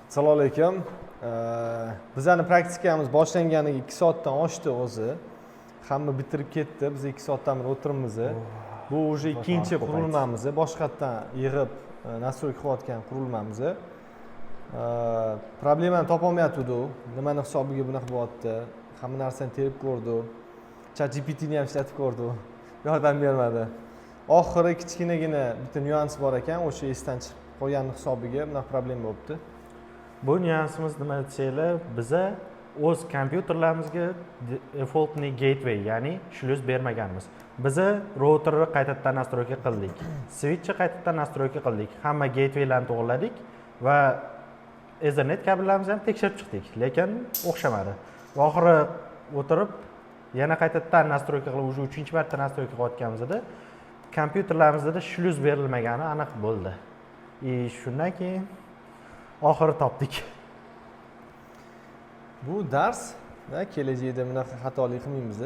Assalomu alaykum. Bizani praktikamiz boshlanganiga 2 soatdan oshdi o'zi. Hamma bitirib ketdi, biz 2 soatdan beri o'tiribmiz. Bu уже ikkinchi ko'paydi. Qurilmamiz, boshqatdan yig'ib настройка qilayotgan qurilmamiz. Problemani topolmayotgandik, nimani hisobiga bunaqa bo'lyapti. Hamma narsani terib ko'rdik, ChatGPTni ham ishlatib ko'rdik, yordam bermadi. Oxiri kichkinagina bitta nyuans bor ekan, o'sha esdan chiqib qolgani hisobiga bunaqa problema bo'libdi. Bu nyuansimiz nima desanglar, biza o'z kompyuterlarimizga дефолтный gateway, ya'ni shlyuz bermaganmiz. Biza routerni qaytadan настройка qildik, switchni qaytadan настройка qildik, hamma gatewaylarni to'g'irladik va Ethernet kabellarimizni ham tekshirib chiqdik, lekin o'xshamadi. Va oxiri o'tirib yana qaytadan настройка qilib, уже uchinchi marta настройка qilayotganimizda kompyuterlarimizda shlyuz berilmagani aniq bo'ldi. И shundan keyin oxiri topdik. Bu dars da, kelajakda bunaqa xatolik qilmaymiz.